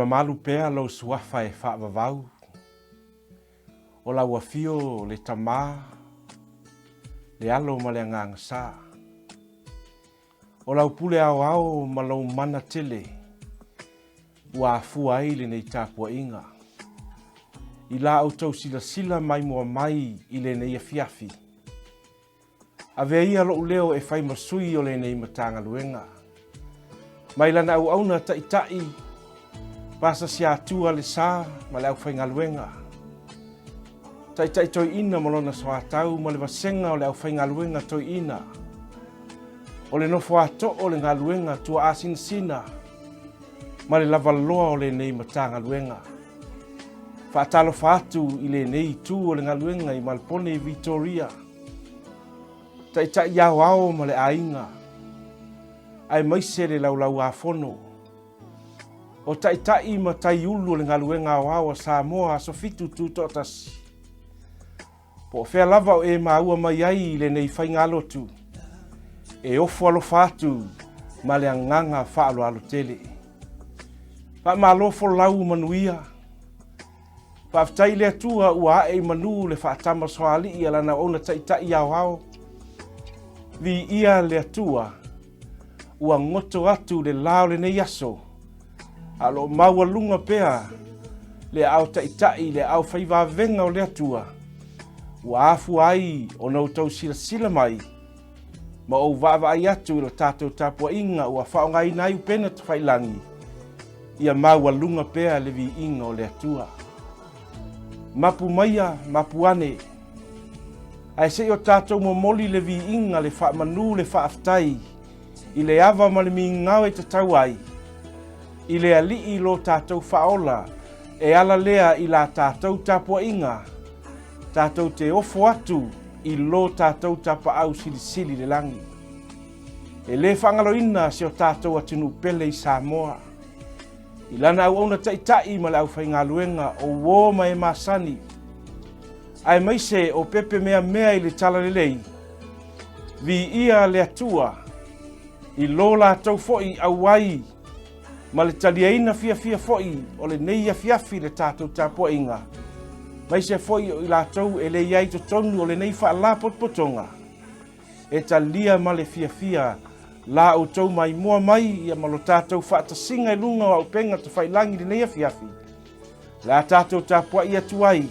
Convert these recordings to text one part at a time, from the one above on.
mamalu pea lou suafa e faavavau, o lau afio le Tama, le Alo ma le Agaga Sa. O lau pule aoao ma lou mana tele ua afua ai lenei tapuaiga. I la outou silasila maimoa mai i lenei afiafi, Avea ia lou leo e fai ma sui o lenei Matagaluega. Mai lana auauna taitai, Pasa Siatua le sa ma le aufaigaluega. Taitai toeaina ma lona soatau ma le vasega o le aufaigaluega toeaina. O le nofo atoo o le galuega tuaasinasina ma le lavaloa o lenei Matagaluega. Faatalofa atu i lenei itu o le galuega i Malpone i Vitoria, Taitai aoao ma le aiga, aemaise le Laulau-a-Fono. O Taitai ma Taiulu o le galuega aoao a Samoa Aso Fitu Tutoatasi. Po o fea lava o e maua mai ai i lenei faigalotu, e ofo alofa atu ma le agaga faaaloalo tele. Faamalo folau manuia. Faafetai i le Atua ua ae i manu le faatama soalii a Lana auauna taitai aoao. Viia le Atua ua goto atu le la o lenei aso, a o lo o maualuga pea le aao taitai, le aao faivavega o le Atua, ua afua ai ona outou silasila mai ma ou vaavaai atu i la tatou tapuaiga ua faaaogaina ai upena tafailangi, ia maualuga pea le viiga o le Atua. Mapu maia, mapu ane, ae se i o tatou momoli le viiga, le faamanu, le faafetai i le ava ma le migao e tatau ai i le Alii lo tatou faaola e ala lea i la tatou tapuaiga, tatou te ofo atu i lo tatou tapaau silisili i le lagi. E le faagaloina si o tatou atunuu pele i Samoa, i lana auauna taitai ma le aufaigaluega o uo ma e masani, aemaise o pepe meamea i le talalelei, viia le Atua i lo latou foi auai ma le taliaina fiafia foi o lenei afiafi i le tatou tapuaiga, aemaise foi o i latou e le i ai i totonu o lenei faalapotopotoga, e talia ma le fiafia la outou maimoa mai ia ma lo tatou faatasiga i luga o auupega tafailangi i lenei afiafi, o le a tatou tapuai atu ai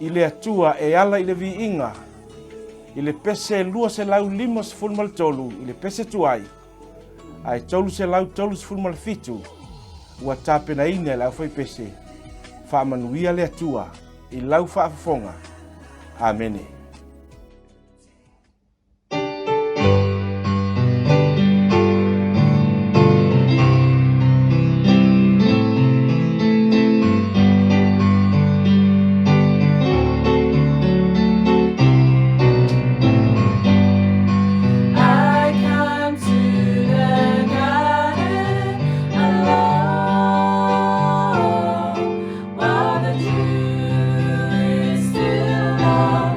i le Atua e ala i le viiga i le pese 253 i le pese tuai ae 337 ua tapenaina e le aufaipese. Faamanuia le Atua i lau faafofoga. Amene. I come to the garden alone while the dew is still on.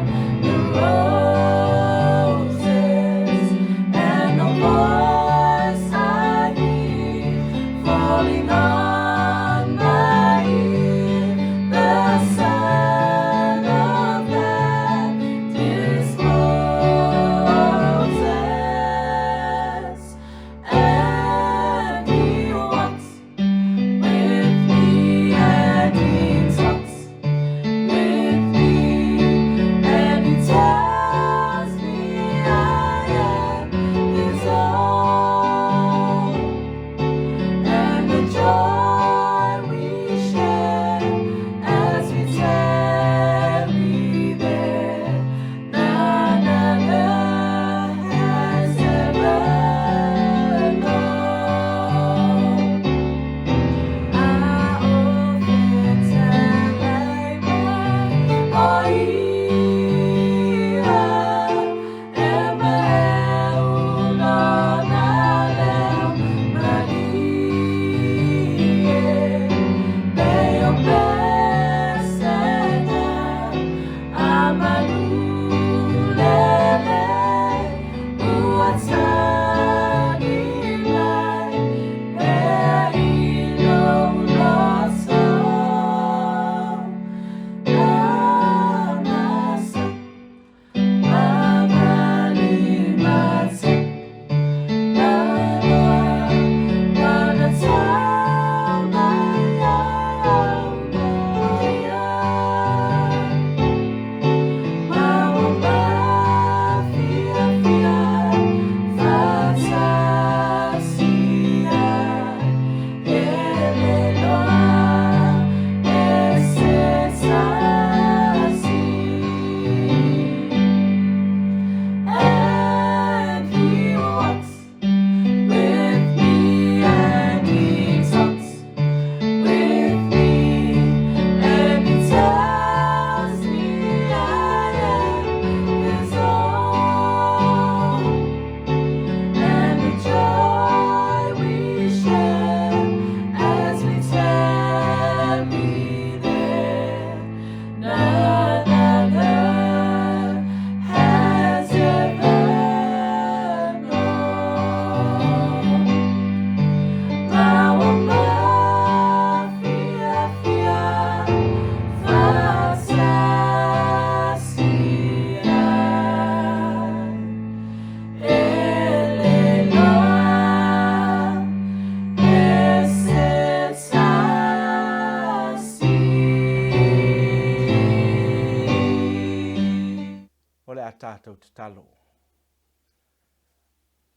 a tatou tatalo.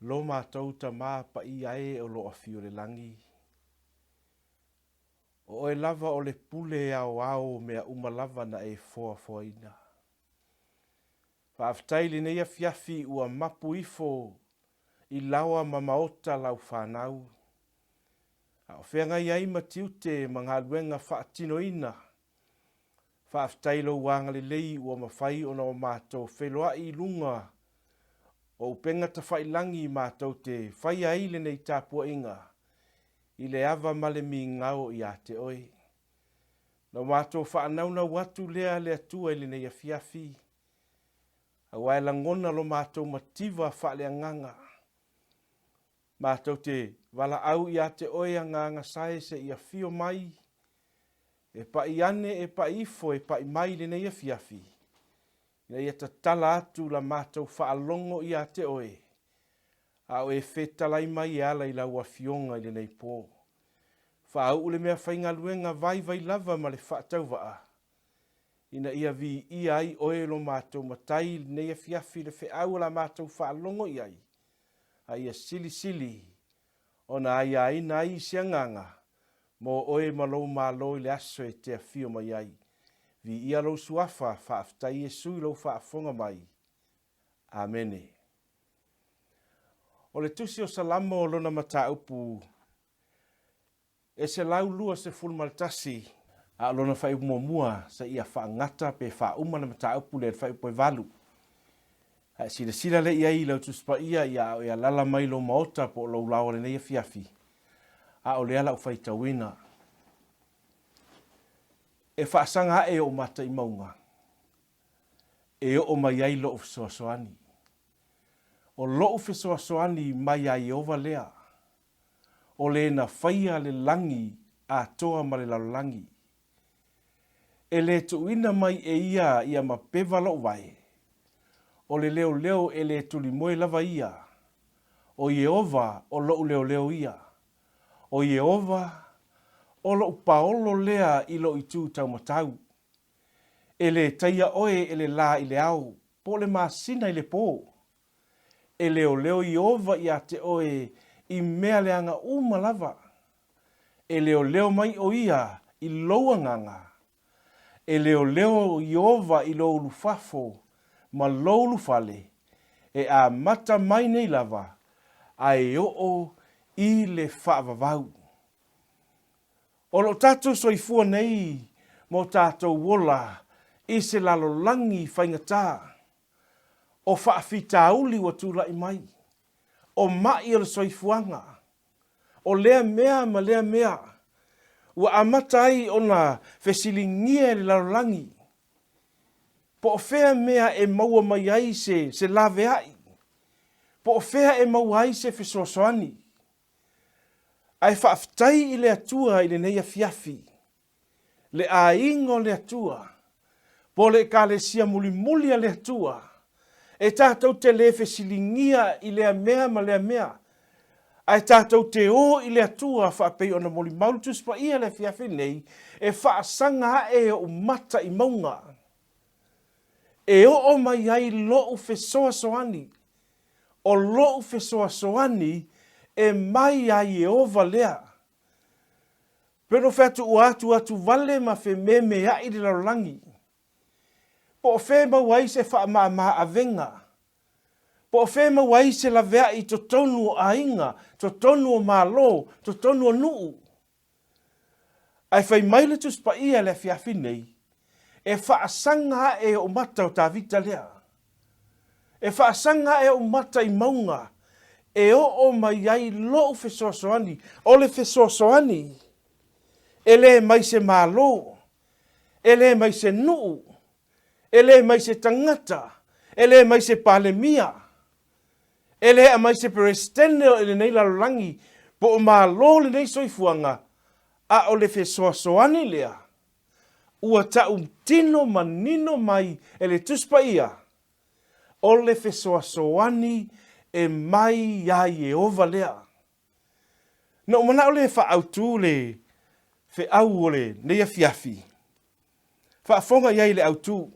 Lo matou Tama paia e o lo afio i le lagi, o oe lava o le pule aoao o mea uma lava na e foafoaina. Faafetai i lenei afiafi ua mapu ifo i laoa ma maota lau fanau, a o feagai ai ma tiute ma galuega faatinoina. Faafetai i lou agalelei ua mafai ona o matou feiloai i luga o upega tafailagi matou te faia ai lenei tapuaiga i le ava ma le migao ia te oe. Na o matou faanaunau atu lea le Atua i lenei afiafi, aua e lagona lo matou mativa faaleagaga. Matou te valaau ia te oe Agaga Sae se i afio mai, e pa'i ane e pa'i ifo e pa'i mai i lenei afiafi, ina ia tatala atu la matou faalogo ia te oe, a o e fetalai mai e ala i lau Afioga i lenei po. Faauu le meafaigaluega vaivai lava ma le faatauvaa, ina ia viia ai oe lo matou Matai i lenei afiafi i le feau o la matou faalogo i ai, a ia silisili ona aiaina ai se agaga mo oe ma lou Malo i le aso e te afio mai ai. Viia lou Suafa, faafetai Iesu i lou faafofoga mai. Amene. O le Tusi o Salamo o lona mataupu e 121, a o lona faaiupu muamua seia faagata pe faauma le mataupu lea i le faaiupu e 8. A e silasila lea i ai i lau Tusi Paia ia a o e alala mai lou maota po o lou laoa lenei afiafi, a o lea lau faitauina. E faasaga ae ou mata i mauga, e oo mai ai lou fesoasoani. O lou fesoasoani mai iā Ieova lea, o le na faia le lagi atoa ma le lalolagi. E le tuuina mai e ia ia mapeva lou vae, o le leoleo e le tulimoe lava ia, o Ieova o loʻu leoleo ia, o Ieova o loʻu paolo lea i lou itu taumatau. E le taia oe e le lā i le ao, po o le masina i le pō. E leoleo Ieova iā te oe i mea leaga uma lava. E leoleo mai ʻo ia i lou agaga. E leoleo Ieova i lou ulufafo ma lou ulufale, e amata mai nei lava a e oo i le faavavau. O lo o tatou soifua nei ma o tatou ola i se lalolagi faigata, o faafitauli ua tulai mai, o maʻi o le soifuaga, o lea mea ma lea mea, ua amata ai ona fesiligia e le lalolagi, po o fea mea e maua mai ai se, se laveai, po o fea e maua ai se fesoasoani. Ae faafetai i le Atua i lenei afiafi, le aiga o le Atua, po o le Ekalesia mulimuli a le Atua, e tatou te le fesiligia i lea mea ma lea mea, ae tatou te o i le Atua faapei ona molimau le Tusi Paia i le afiafi nei, e faasaga ae ou mata i mauga, e oo mai ai loʻu fesoasoani O loʻu fesoasoani e mai iā Ieova lea. Pe no fea atu ua atu atu wale ma fememeaʻi le lalolagi. Po o fea e maua ai se faamāmā avega? Po o fea e maua ai se laveaʻi i totonu o aiga, totonu o malo, totonu o nuʻu? Ae fai mai le Tusi Paia i le afiafi nei, E faasaga ae ou mata o Tavita lea. E faasaga ae ou mata i mauga e oo mai ai lou fesoasoani. O le fesoasoani e le mai se Malo, e le mai se nuu, e le mai se tagata, e le mai se Palemia, E le aumai se Peresetene i lenei lalolagi po o Malo lenei soifuaga, a o le fesoasoani lea ua tautino manino mai e le Tusi Paia, o le fesoasoani e mai iā Ieova lea. Na ou manao lea e faaautu le feau o lenei afiafi, faafofoga i ai i le autu.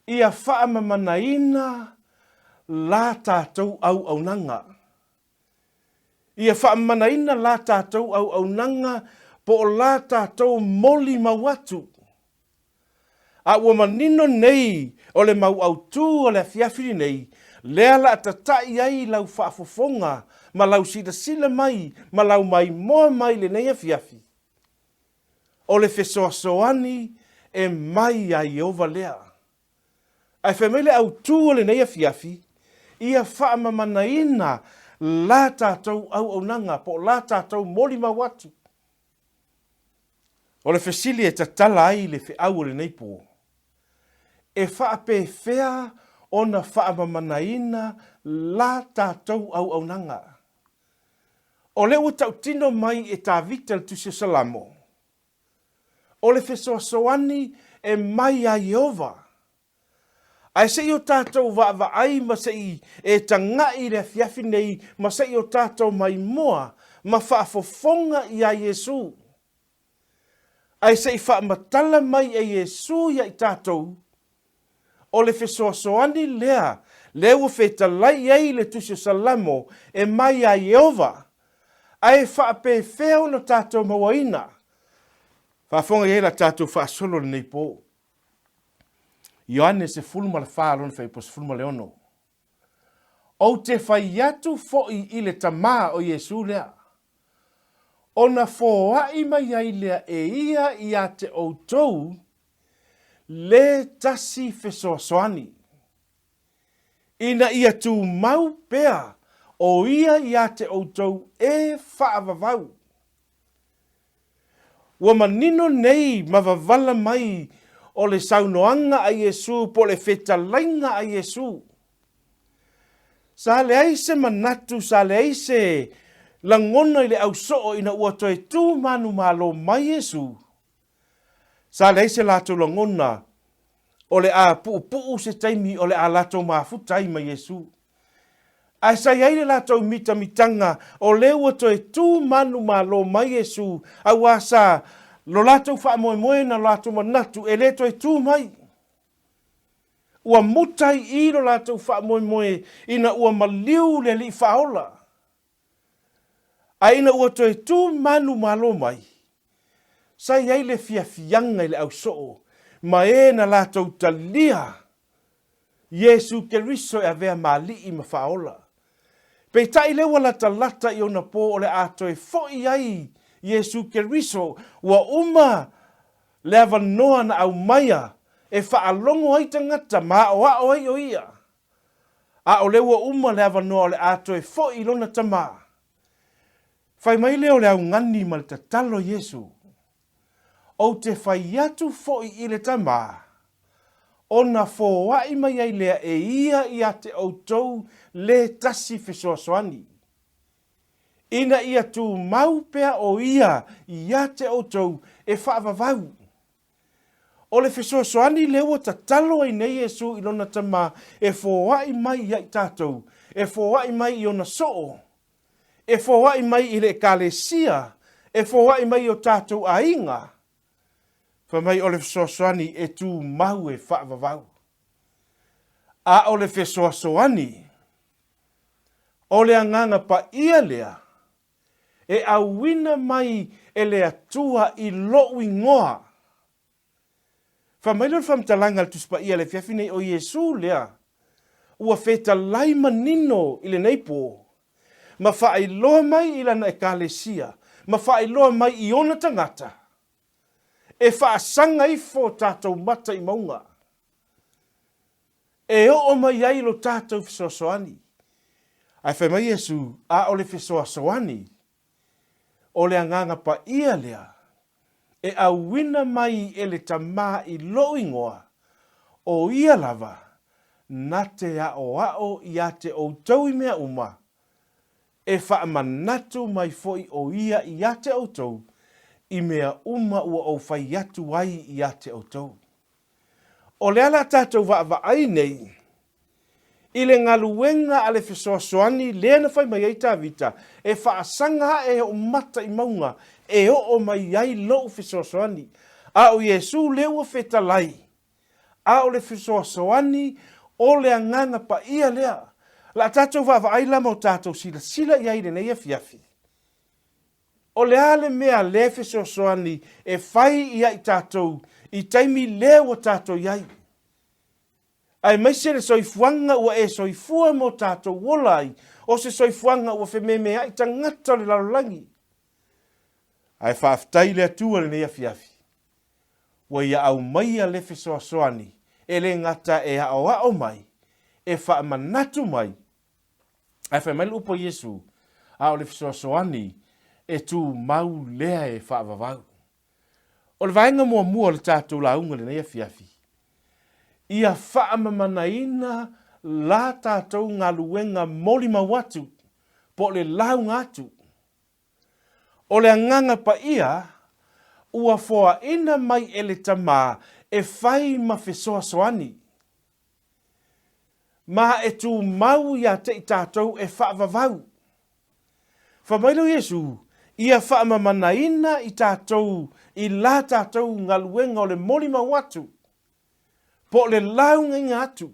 Ia faamamanaina la tatou auaunaga. Ia faamamanaina la tatou auaunaga po o la tatou molimau atu. A ua manino nei o le mau autū o le afiafi lenei, lea la a tataʻi ai lau faafofoga ma lau silasila mai ma lau maimoa mai lenei afiafi, o le fesoasoani e mai iā Ieova lea. Ae fai mai le autū o lenei afiafi, ia faamamanaina la tatou auaunaga po o la tatou molimau atu. O le fesili e tatala ai le feau o lenei po, E faapefea ona faamamanaina la tatou auaunaga? O lea ua tautino mai e Tavita le Tusi o Salamo, O le fesoasoani e mai iā Ieova. Ae se i o tatou vaavaai ma se i e tagaʻi i le afiafi nei ma se i o tatou maimoa ma faafofoga iā Iesū. Ae se i faamatala mai e Iesū ia i tatou, o le fesoasoani lea, lea ua fetalai i ai le Tusi o Salamo e mai iā Ieova, ae faapefea ona tatou mauaina? Faafofoga i ai la tatou faasolo i lenei po. Ioane 14 lona fuaiupu 16. Ou te fai atu foi i le Tamā o Iesū lea, ona foai mai ai lea e ia iā te outou le tasi fesoasoani, ina ia tumau pea o ia iā te outou e faavavau. Ua manino nei ma wavala mai o le saunoaga a Iesū po o le fetalaiga a Iesū. Sa leai se manatu, sa leai se lagona i le ausoo ina ua toe tū manumalo mai Iesū. Sa leai se latou lagona o le a puupuu se taimi o le a latou mafuta ai ma Iesū. Ae sa i ai le latou mitamitaga o lea ua toe tū manumalo mai Iesū, auā sa lo latou faamoemoe na lo latou manatu e le toe tū mai. Ua muta ai i lo latou faamoemoe ina ua maliu le Alii Faaola. Ae ina ua toe tū manumalo mai, sa i ai le fiafiaga i le ausoo ma e na latou talia Iesū Keriso e avea ma Alii ma Faaola. Peitai lea ua latalata i ona po o le a toe foʻi ai Iesū Keriso, ua uma le avanoa na aumaia e faalogo ai tagata ma aʻoaʻo ai o ia. A o lea ua uma le avanoa o le a toe foʻi i lona Tamā. Fai mai lea o le augani ma le tatalo Iesū. Ou te fai atu foi i le Tamā, ona foai mai ai lea e ia iā te outou le tasi fesoasoani, ina ia tumau pea o ia iā te outou e faavavau. O le fesoasoani lea ua tatalo ai nei Iesū i lona Tamā e foai mai ia i tatou, e foai mai i ona soo, E foai mai i le Ekalesia, e foai mai i o tatou aiga. Fai mai o le fesoasoani e tumau e faavavau. A o le fesoasoani, o le Agaga Paia lea e auina mai e le Atua i lou ingoa. Fai mai lea o le faamatalaga a le Tusi Paia i le afiafi nei, o Iesū lea ua fetalai manino i lenei pō, ma faailoa mai i lana Ekalesia, ma faailoa mai i ona tagata, e faasaga ifo tatou mata i mauga, e oo mai ai lo tatou fesoasoani. Ae fai mai Iesū, a o le fesoasoani, O le Agaga Paia lea e auina mai e le Tamā i lou ingoa, o ia lava na te aʻoaʻo iā te ʻoutou i mea uma, e faamanatu mai foʻi ʻo ia iā te ʻoutou i mea uma ua ou fai atu ai iā te ʻoutou. O le a la tatou vaavaai nei i le galuega a le fesoasoani lea na fai mai ai Tavita, e faasaga aʻe oʻu mata i mauga e oo mai ai loʻu fesoasoani. A o Iesū lea ua fetalai, A o le fesoasoani o le Agaga Paia lea. O le a tatou vaavaai la ma o tatou silasila i ai i lenei afiafi. O le a le mea a lea fesoasoani e fai ia i tatou i taimi lea ua tatou i ai? Aemaise le soifuaga ua e soifua ma o tatou ola ai, o se soifuaga ua fememeai tagata o le lalolagi. Ae faafetai i le Atua i lenei afiafi, ua Ia aumaia le fesoasoani e le gata e aoao mai, e faamanatu mai, ae fai mai le upu a Iesu, a o le fesoasoani e tumau lea e faavavau. O le vaega muamua o le tatou lauga i lenei afiafi, ia faamamanaina la tatou galuega molimau atu po o le lauga atu. O le Agaga Paia ua foaina mai e le Tama e fai ma fesoasoani, ma e tumau ia te i tatou e faavavau. Fai mai lea o Iesu, Ia faamamanaina i tatou i la tatou galuega o le molimau atu, po o le laugaina atu.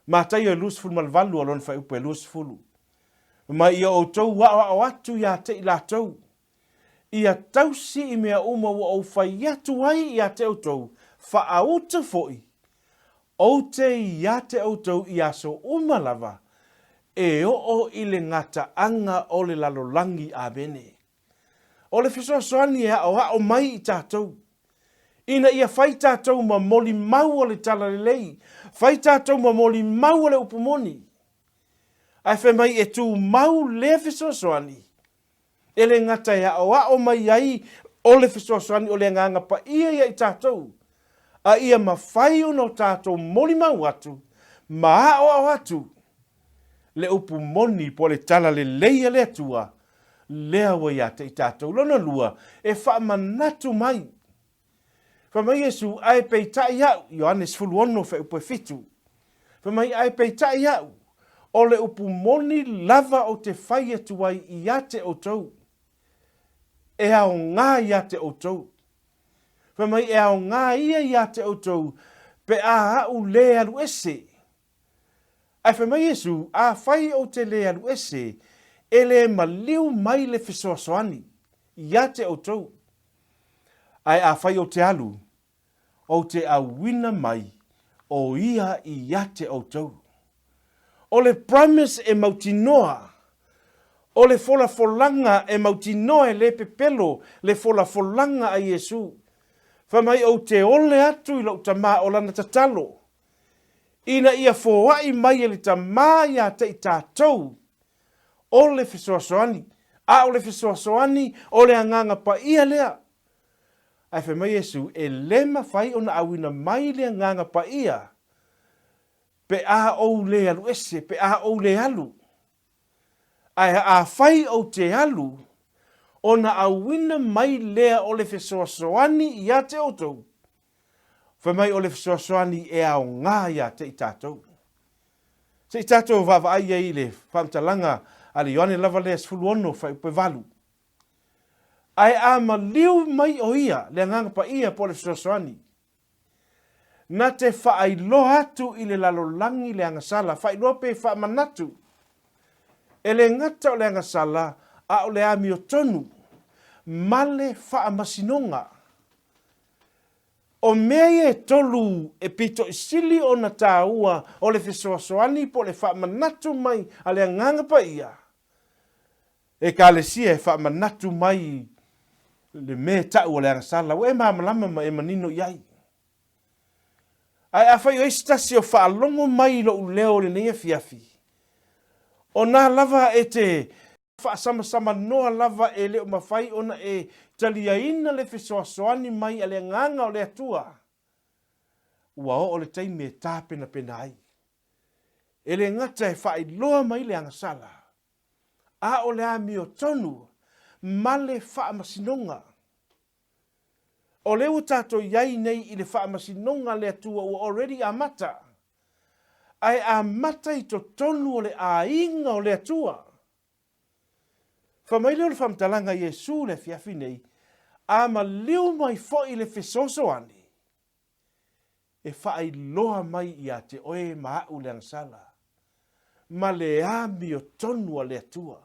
Mataio e 28 a lona faaiupu e 20. Ma ia outou aoao atu ia te i latou, ia tausi i mea uma ua ou fai atu ai ia te outou, faauta foi, ou te ia te outou i aso uma lava, e oo i le gataaga o le lalolagi. Amene. O le fesoasoani e aoao mai i tatou, ina ia fai tatou ma molimau o le Talalelei, fai tatou ma molimau o le upu moni. Ae fai mai e tumau lea fesoasoani, e le gata e aoao mai ai o le fesoasoani o le Agaga Paia ia i tatou, a ia mafai ona o tatou molimau atu ma aoao atu le upu moni po o le talalelei a le Atua lea ua ia te i tatou. Lona lua, e faamanatu mai. Fai mai Iesu, Ae peitai au, Ioane 16 fuaiupu e 7. Fai mai, Ae peitai au, o le upu moni lava ou te fai atu ai ia te outou, e aoga ia te outou. Fai mai, e aoga ia ia te outou pe a a'u lē alu ese. Ae fai mai Iesu, Afai ou te lē alu ese, e lē maliu mai le fesoasoani ia te outou. Ae afai ou te alu, ou te auina mai o ia ia te outou. O le promise e mautinoa, o le folafolaga e mautinoa e lē pepelo le folafolaga a Iesu. Fai mai ou te ole atu i lou Tama o lana tatalo, ina ia foai mai e le Tama ia te i tatou o le fesoasoani, a o le fesoasoani o le Agaga Paia lea. Ae fai mai Iesu, e le mafai ona auina mai le Agaga Paia pe a ou le alu ese, pe a ou le alu. Ae afai ou te alu, ona auina mai lea o le fesoasoani ia te outou, fai mai o le fesoasoani e aoga ia te i tatou. Se i tatou vaavaai ai i le faamatalaga a le Ioane lava lea 16 fuaiupu e 8. Ae a maliu mai o ia, le Agaga Paia po o le fesoasoani, Na te faailoa atu i le lalolagi le agasala, faailoa pe faamanatu. E le gata o le agasala, a o le amiotonu ma le faamasinoga. O mea ia e tolu e pitoisili ona taua o le fesoasoani po o le faamanatu mai a le Agaga Paia, Ekalesia e faamanatu mai le mea e ta'u o le agasala, ua e malamalama ma e manino i ai. Ae afai o ai se tasi o faalogo mai i lo'u leo i lenei afiafi, o na lava e te faasamasama-noa lava e le o mafai ona e taliaina le fesoasoani mai a le Agaga o le Atua, ua oo le taimi e tapenapena ai. E le gata e faailoa mai le agasala, a o le amiotonu ma le faamasinoga. O lea ua tatou i ai nei i le faamasinoga a le Atua ua already amata, ae amata i totonu o le aiga o le Atua. Fai mai lea o le faamatalaga a Iesu i le afiafi nei, A maliu mai foi le fesoasoani. E faailoa mai ia te oe ma aʻu le agasala, ma le amiotonu a le Atua.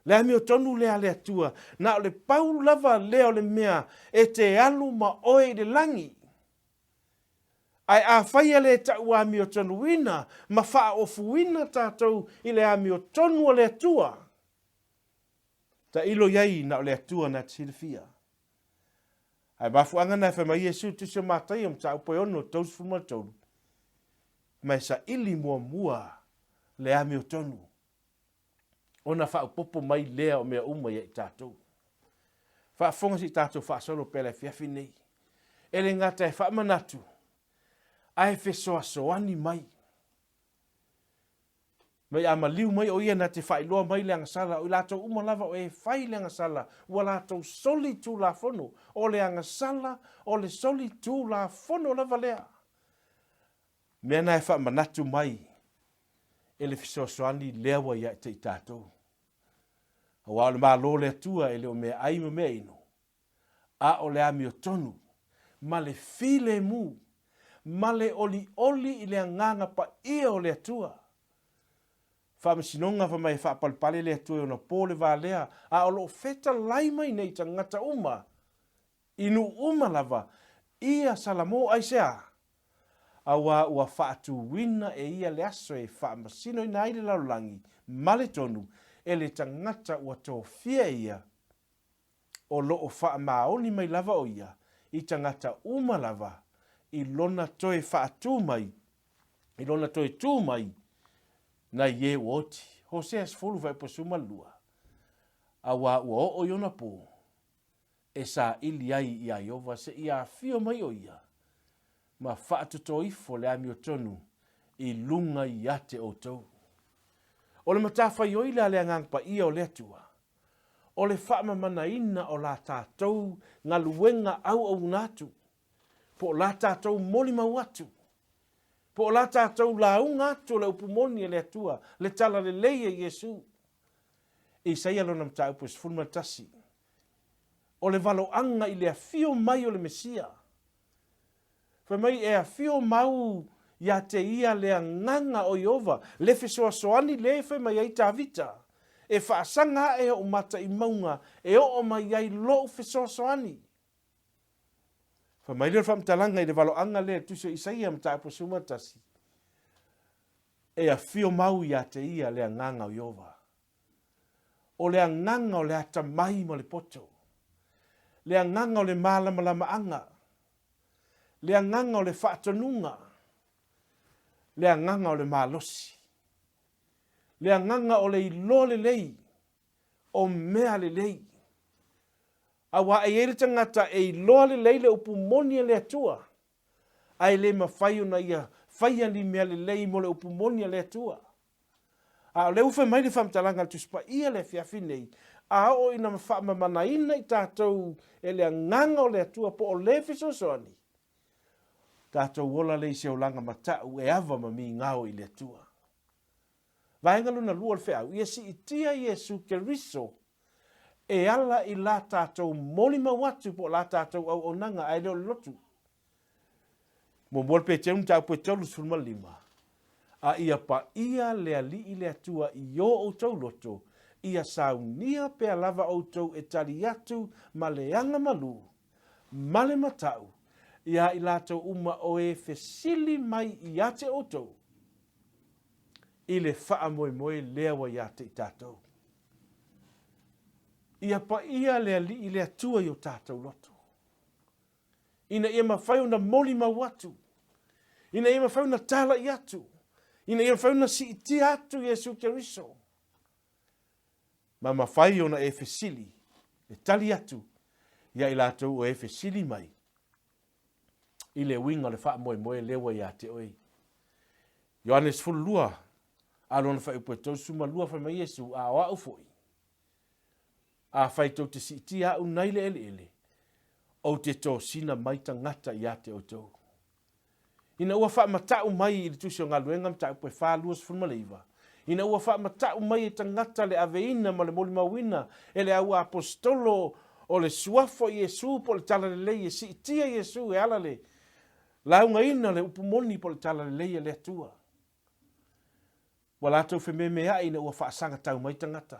Le amiotonu lea a le Atua, na o le pau lava lea o le mea e te alu ma oe i le lagi. Ae afai e le tau amiotonuina ma faaofuina tatou i le amiotonu a le Atua, tailo i ai na o le Atua na te silafia. Ae mafuaaga na e fai mai Iesu i le Tusi o Mataio mataupu e 6, 33, ma e saili muamua le amiotonu, ona faaopoopo mai lea o mea uma ia i tatou. Faafofoga se i tatou faasolo pea le afiafi nei. E le gata e faamanatu, ae fesoasoani mai. Mai a maliu mai o ia na te faailoa mai le agasala, o i latou uma lava o e fai le agasala, ua latou soli tulafono. O le agasala, o le soli tulafono lava lea. Mea na e faamanatu mai e le fesoasoani lea ua ia te i tatou. Aua o le Malo o le Atua e le o meaai ma meainu, a o le amiotonu, ma le filemu, ma le olioli i le Agaga Paia o le Atua. Faamasinoga fai mai e faapalepale le Atua i ona po le va lea, a o lo o fetalai mai nei tagata uma I nuu uma lava ia Salamo aisea? Auā ua faatuina e ia le aso e faamasinoina ai le lalolagi ma le tonu e le tagata ua tofia e ia, o lo o faamaoni mai lava o ia i tagata uma lava i lona toe faatū mai, i lona toe tū mai nai e ua oti. Hosea 10 fuaiupu 12. Auā ua oo i ona pō. e saili ai iā Ieova seia afio mai ʻo ia ma faatoto ifo le amiotonu i luga ia te ʻoutou. ʻO le matafaioi lea a le Agaga Paia o le Atua, o le faamamanaina o la tatou galuega auauna atu, po o la tatou molimau atu, po o la tatou lauga atu o le upu moni a le Atua, le talalelei e Iesu. Isaia lona mataupu e 11, O le valoaga i le afio mai o le Mesia. Fai mai e afio mau ia te ia le agaga o Ieova, le fesoasoani le fai mai ai Tavita, E faasaga aʻe oʻu mata i mauga e oo mai ai loʻu fesoasoani. Fai mai lea o le faamatalaga i le valoaga lea i le Tusi o Isaia mataupu 11, E afio mau ia te ia le agaga o Ieova. O le agaga o le atamai ma le poto, le agaga o le malamalamaaga, le agaga o le faatonuga, le agaga o le malosi, le agaga o le iloa lelei o mea lelei. Aua e i ai le tagata e iloa lelei le upu moni a le Atua, ae le mafai ona ia faia ni mea lelei mo le upu moni a le Atua. A o lea ua fai mai le faamatalaga a le Tusi Paia i le afiafi nei, a oo ina faamamanaina i tatou e le Agaga o le Atua po o le fesoasoani, tatou ola lea i se olaga matau e ava ma migao i le Atua. Vaega lona lua o le feau, ia siitia Iesu Keriso e ala i la tatou molimau atu po o la tatou auaunaga ae le o le lotu. Muamua le Peteru mataupu e 35, A ia paia le Alii le Atua i o outou loto, ia saunia pea lava outou e tali atu ma le aga malū, ma le matau, iā i latou uma o e fesili mai ia te outou, i le faamoemoe lea ua ia te i tatou. Ia paia le Alii le Atua i o tatou loto, ina ia mafai ona molimau atu, ina ia mafai ona talai atu, ina ia mafai ona siitia atu Iesu Keriso, ma mafai ona e fesili, e tali atu ia i latou o e fesili mai i le uiga o le faamoemoe lea ua ia te oe. Ioane 12, a lona fuaiupu e 32, fai mai Iesu, A o au foi, afai tou te siitia au nai le eleele, ou te tosina mai tagata ia te outou. Ina ua faamatau mai i le Tusi o Galuega mataupu e 4, 29, ina ua faamatau mai e tagata le aveina ma le molimauina e le au aposetolo o le suafa o Iesu po o le Talalelei e siitia Iesu e ala le. Laugaina le upu moni po o le talalelei a le Atua. Ua latou fememeaʻi ina ua faasagatau mai tagata.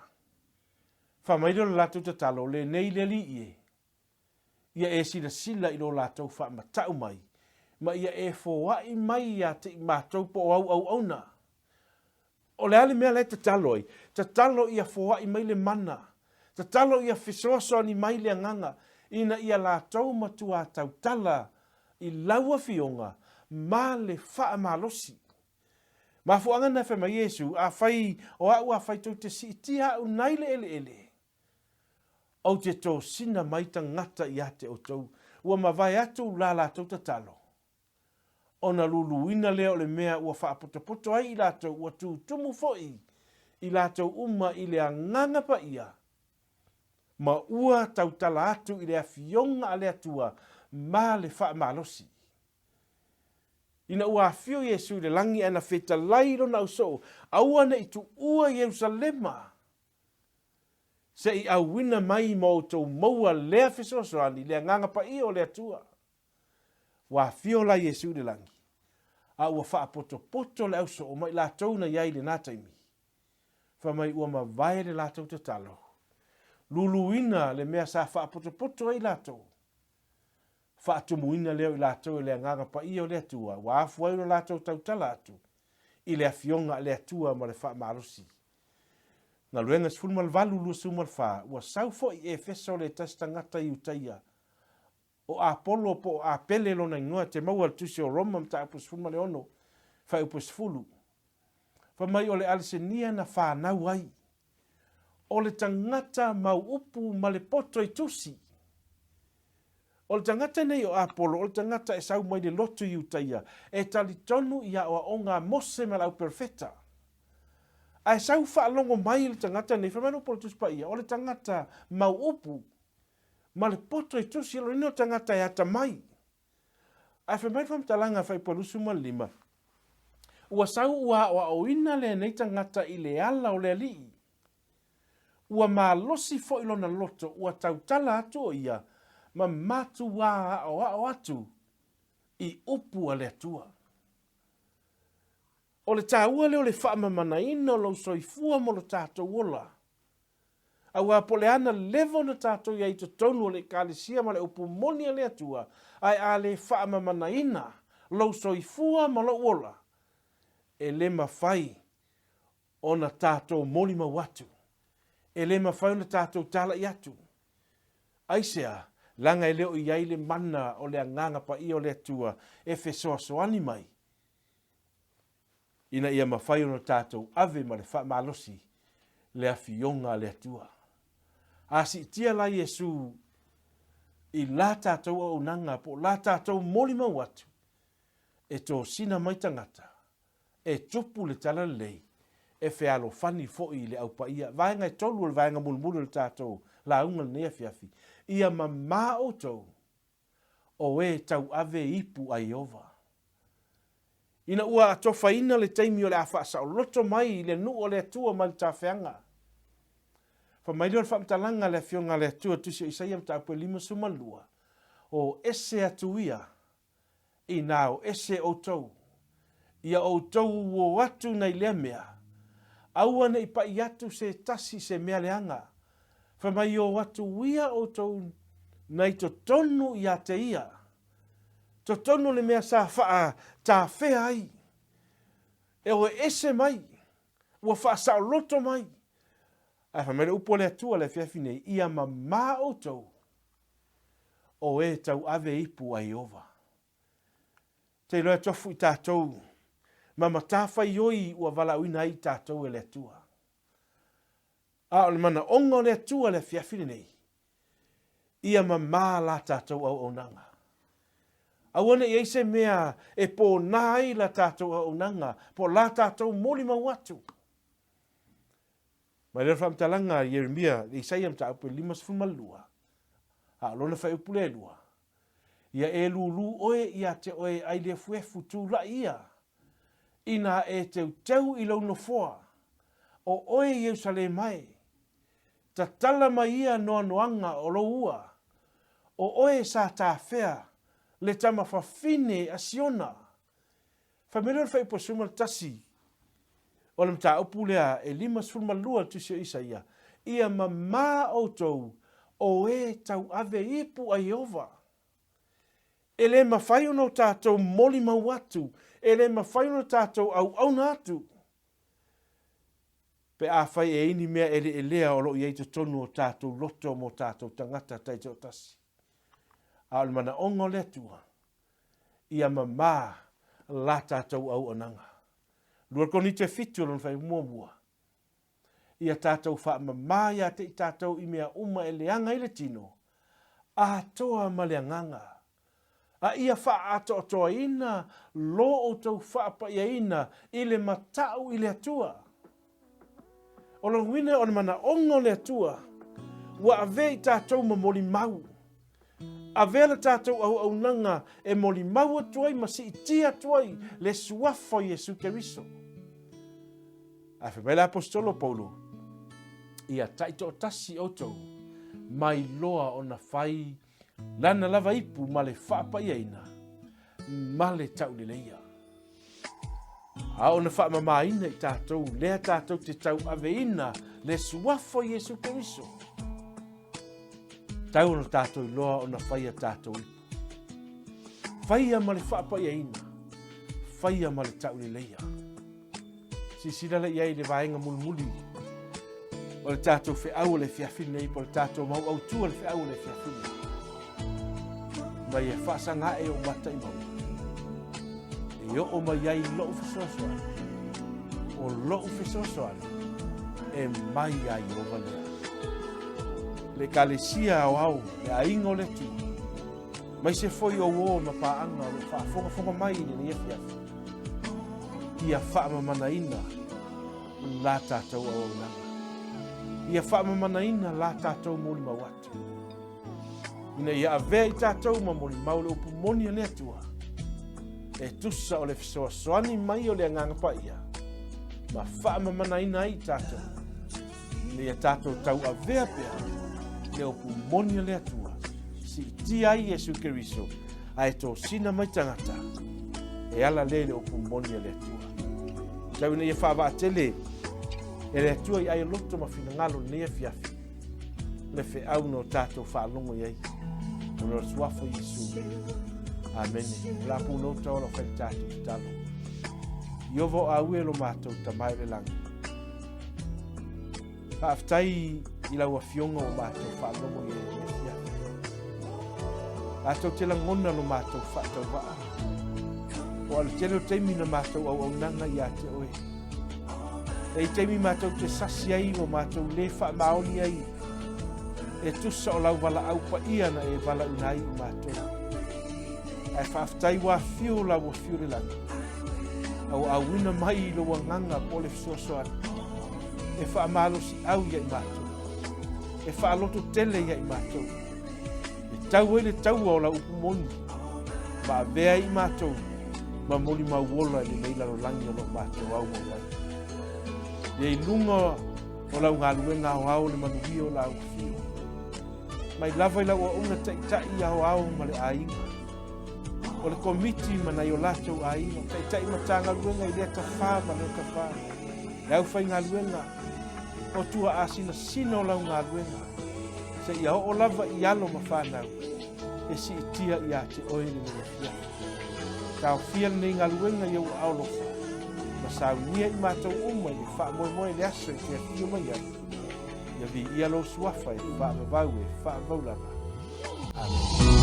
Fai mai lea o le latou tatalo, Lenei le Alii e! Ia e silasila i lo latou faamatau mai, ma ia e foai mai ia te i matou po o au auauna. O le a le mea la e tatalo ai? Tatalo ia foai mai le mana. Tatalo ia fesoasoani mai le Agaga, ina ia latou matuā tautala i lau Afioga ma le faamalosi. Mafuaaga na fai mai Iesu, Afai o a'u afai tou te siitia a'u nai le eleele, ou te tosina mai tagata ia te outou, ua mavae atu la latou tatalo. Ona luluina lea o le mea ua faapotopoto ai i latou, ua tutumu foi i latou uma i le Agaga Paia, ma ua tautala atu i le Afioga a le Atua ma le faamalosi. Ina ua afio Iesu i le lagi ae na fetalai i lona ausoo, aua ne i tuua Ierusalema, se i auina mai ma outou maua lea fesoasoani, le Agaga Paia o le Atua. Ua afio la Iesu i le lagi, a ua faapotopoto le ausoo ma i latou na i ai i lena taimi. Fai mai ua mavae le latou tatalo, luluina le mea sa faapotopoto ai latou. Faatumuina lea o i latou e le Agaga Paia o le Atua, ua afu ai lo latou tautala atu i le Afioga a le Atua ma le faamalosi. Galuega 18, 24, Ua sau foi i Efeso le tasi tagata Iutaia, o Apolo po o Apele lona igoa, te maua i le Tusi o Roma mataupu 16, faaiupu 10. Fai mai o le Alesenia na fanau ai. O le tagata mau upu ma le poto i tusi. O le tagata nei o Apolo, o le tagata e sau mai le lotu Iutaia, e talitonu i aoaoga a Mose ma le au perofeta. Ae sau faalogo mai le tagata nei, fai mai le upu o le Tusi Paia, o le tagata mau upu ma le poto i tusi, o lona uiga o le tagata e atamai. Ae fai mai le faamatalaga a Faipualusu ma le lima, Ua sau ua aoaoina lenei tagata i le ala o le Alii. Ua malosi foi lona loto, ua tautala atu o ia ma matuā aoao atu i upu a le Atua. O le taua lea o le faamamanaina o lou soifua mo lo tatou ola. Aua po o le a na leva ona tatou i ai i totonu o le Ekalesia ma le upu moni a le Atua, ae a le faamamanaina lou soifua ma lou ola, e le mafai ona tatou molimau atu, e le mafai ona tatou talai atu. Aisea? Leaga e le o i ai le mana o le Agaga Paia o le Atua e fesoasoani mai ina ia mafai ona tatou ave ma le faamalosi le Afioga a le Atua. A siitia la Iesu i la tatou auaunaga po o la tatou molimau atu, e tosina mai tagata, e tupu le talalelei, e fealofani foi i le Au Paia. Vaega e tolu o le vaega mulimuli o le tatou lauga i lenei afiafi, ia mamā outou o e tauave ipu a Ieova. Ina ua atofaina le taimi o le a faasaoloto mai i le nuu o le Atua mai le tafeaga. Fai mai lea o le faamatalaga a le Afioga a le Atua, Tusi o Isaia mataupu e 52, O ese atu ia inā o ese outou, ia outou uō atu nai lea mea, aua ne i paʻi atu se tasi i se mea leaga, fai mai ō atu ia outou nai totonu iā te ia, totonu o le mea sa faatāfea ai, e oe ese mai, ua faasaoloto mai. Ae fai mai le upu a le Atua i le afiafi nei, ia mamā outou, o e tauave ipu a Ieova. Te iloa e tofu i tatou ma matafaioi ua valaauina ai i tatou e le Atua. A o le manaoga o le Atua le afiafi lenei, ia mamā la tatou auaunaga. Aua ne i ai se mea e pōnā ai la tatou auaunaga po o la tatou molimau atu. Mai lea o le faamatalaga a Ieremia, Isaia mataupu e 52, a o lona faaiupu lea e lua, Ia e lūlū ʻoe iā te ʻoe ʻai lefuefu tulaʻi ia, inā e teuteu i lou nofoa, ʻo ʻoe Ierusalema e, tatala mai ia noanoaga o lou ua, ʻo ʻoe sa tāfea. le tama fafine a Siona. Fai mai lea o le Fuaiupu 11 o le mataupu lea e 52 o le Tusi o Isaia, Ia mamā outou o e tauave ipu a Ieova. E le mafai ona o tatou molimau atu, e le mafai ona tatou auauna atu, pe afai e i ai ni mea eleelea o lo o i ai i totonu o tatou loto ma o tatou tagata taitoatasi. A o le manaoga o le Atua, ia mamā la tatou auaunaga. 2 Korinito 7 o lona fuaiupu muamua, Ia tatou faamamā ia te i tatou i mea uma e leaga ai le tino, atoa ma le agaga, a ia faaatoatoaina lo outou faapaiaina i le matau i le Atua. O lona uiga o le manaoga o le Atua, ua avea i tatou ma molimau. Avea le tatou auaunaga e molimau atu ai ma siitia atu ai le Suafa o Iesu Keriso. Ae fai mai le Aposetolo o Paulo, Ia taitoatasi outou mai loa ona fai lana lava ipu ma le faapaiaina ma le tauleleia. A ona faamamaina i tatou lea tatou te tauaveina le Suafa o Iesu Keriso. Tau ona tatou iloa ona faia tatou ipu. Faia ma le faapaiaina, faia ma le tauleleia. Silasila la i ai i le vaega mulimuli o le tatou feau o le afiafi lenei, po o le tatou mau autu o le feau o le afiafi lenei. Mai e faasaga ae ou mata i mauga, e oo mai ai lou fesoasoani, o lou fesoasoani e mai iā Ieova lea. Le Ekalesia aoao, le aiga o le Atua, aemaise foi o uo ma paaga o lo o faafogafoga mai i lenei afiafi, ia faamamanaina la tatou auaunaga. Ia faamamanaina la tatou molimau atu. Ina ia avea i tatou ma molimau le upu moni a le Atua, e tusa o le fesoasoani mai o le Agaga Paia, ma faamamanaina ai i tatou, ina ia tatou tauavea pea le upu moni a le Atua, siitia ai Iesu Keriso, ae tosina mai tagata e ala lea i le upu moni a le Atua. Tau ina ia faavaatele e le Atua i ai loto ma finagalo lenei afiafi, le feau na o tatou faalogo i ai, ona o le suafa o Iesu. Amene. O le a pūnou tau ala o fai le tatou tatalo. Ieova o aue lo matou tama e o le lagi. Faafetai i lau Afioga ua matou faalogo i ai i lenei afiafi. Matou te lagona lo matou faatauvaa. Ua o le tele o taimi na matou auaunaga ia te oe. E i taimi matou te sasi ai ua matou le faamaoni ai e tusa o lau valaau paia na e valaauina ai i matou. Ae faafetai ua afio lau afio i le lagi. A ua auina mai i lou agaga po o le fesoasoani e faamalosiau ia i matou, e faalototele ia i matou, e tau ai le taua o lau upu moni, ma avea ai i matou ma molimau ola i lenei lalolagi o lo o matou aumau ai. Ia i luga o lau galuega aoao le manuia o lau afio. Mai lava i lau auauna taitai aoao ma le aiga. O le komiti ma nai o latou aiga, taitai Matagaluega i lea tafā ma lea tafā, le aufaigaluega o tuaasinasina o lau galuega, seia oo lava i alo ma fanau e siitia ia te oe lenei afiafi. Taofia lenei galuega i ou aao alofa, ma saunia i matou uma i le faamoemoe i le aso e te afio mai ai. Ia viia lou suafa e faavavau e faavavau lava. Amene.